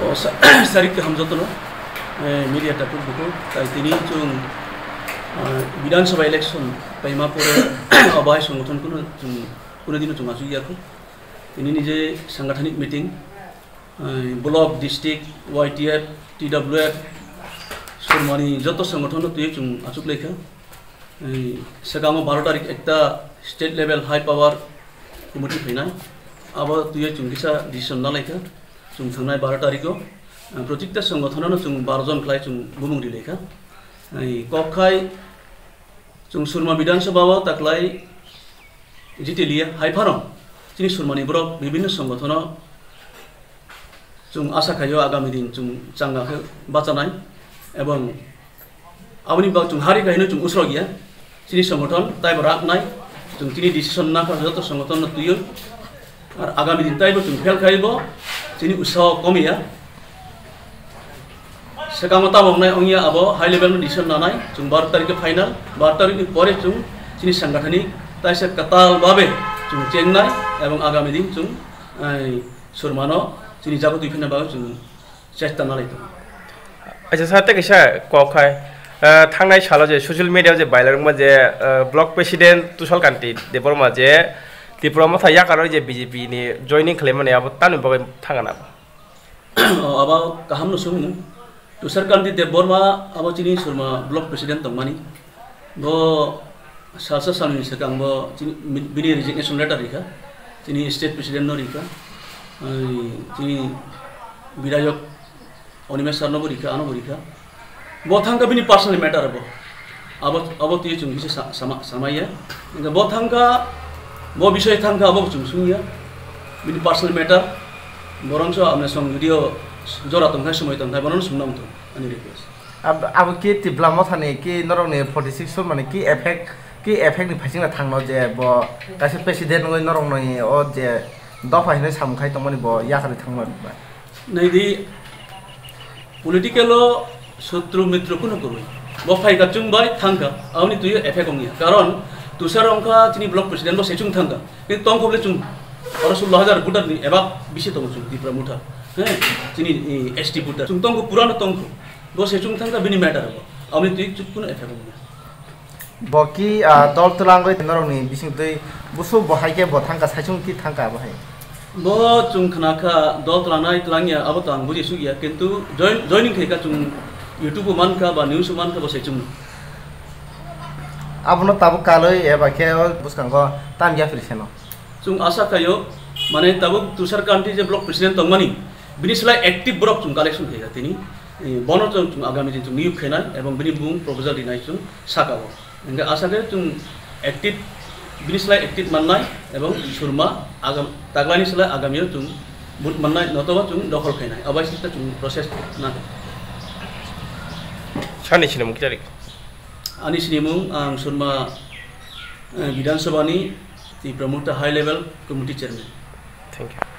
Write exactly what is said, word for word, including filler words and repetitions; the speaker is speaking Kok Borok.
O sa-, sarik kaham jotono, eh, media takhuk bukhuk, tai tini chwng, ah, Bidhan Sabha election paima pore o bahai songgothon kuno chwng, kuno dino chwng achuk ya kho. Tini nije sangathanik meeting, eh, block, district, Y T F, T W F, Surmani joto songgothon no twi chwng achuk lai kha. Eh, swkango baro tarik ekta state level high power committee phainai. Abo twi chwng kisa decision na lai kha. Chwng thangnai baro tarikgo, eh, protikta songgothonano chwng baro jon khlai chwng bumung ri lai kha. Eh, kok khai chwng Surma Bidhan Sabha o taklai jitiliya hai phano chini Surmani borok bibinno songothono chwng asa khaio agami din chwng changa khe bachanai ebong aboni bak chwng hari khaino chwng usrok ya chini songothono taibo rak nai chwng chini decision na kha joto songothono twiyo ar agami din taibo chwng fail khaibo chini usaho komiya. Swkango tamo wngnai wngya abo high level ni decision nanai, chwng baro tarikhe final, baro tarikni pore chwng chini sangathanik taisa kwtal babe chwng chengnai ebong agami din chwng, eh, Surmano chini jaga twi phina bagwi chwng chesta nalai tongo. Acha sir, tei kaisa kok khai, eh, thangnai salo je social media je viral wngma je, eh, block president Tushar Kanti Debbarma je Tipra Motha yakaro je B J P ni joining khlaimani abo tamni bagwi thangana abo? O, abo kaham no swngmung. Tushar Kanti Debbarma abo chini Surma block president tongmani. Bo salsa salni swkang bo chini, bini resignation letter rikha. Chini state president no rikha. Ai, chini bidayok Animesh sir no bo rikha, ano bo rikha. Bo thangkha bini personal matter bo. Abo, abo twi chwng kisa sa-, sama-, samaiya. Hingke bo thangkha, bo bisoi thangkha, abo chwng sungya. Bini personal matter. Borongso amne song video jora tongthai, somoi tongthai, bono sungna muthung, ani request. Ab-, abo ki Tipra Mothani ki norokni forty six Surmani ki effect, ki effect ni phaisingna thangno je bo kaisa president wngwi norokni o je dopha hinwi samung khai tongmani bo yakarwi thangma rwkha? Naidi, political o sotru mitru kunu kwrwi. Bo phaikha chwng bai thangkha, aboni twi effect wngya. Karon Tushar wngkha chini block president bo se chwng thangkha. Kintu tongkha bole chwng oro sullo hajar voter ni eba bisi tongo chwng Tipra Motha. He, chini, eh, S T voter. Chwng tongkha purano tongkha. Bo se chwng thangkha bini matter bo. Aboni twi chwng kunu effect wngya. Bo ki, ah, dol twlangwi norokni bisingtwi busu bo hai khe bo thangkha, saichung ki thangkha bo hai? Bo chwng khna kha dol twlangnai twlangya, abo to ang buji sukya, kintu join-, joining khe kha chwng YouTube o mankha ba news o mankha bo se chwng. Abono tabuk kalwi eba khe o bwskango tam yapri seno. Chwng asa khaio, mane tabuk Tushar Kanti je block president tongmani, bini slai active borok chwng collection khe kha tini. Eh, bono chwng, chwng agami din chwng niyok khainai ebong bini bumung proposal rinai chwng saka o. Hingke asa khe chwng active, bini slai active mannai ebong Surma agam, taglani slai agamio chwng vote mannai notoba chwng dokhol khainai. Abai sita chwng process na. Sani sinimung kichari. Ani sinimung ang Surma, eh, Bidhan Sabha ni Tipra Motha High Level Committee Chairman. Thank you.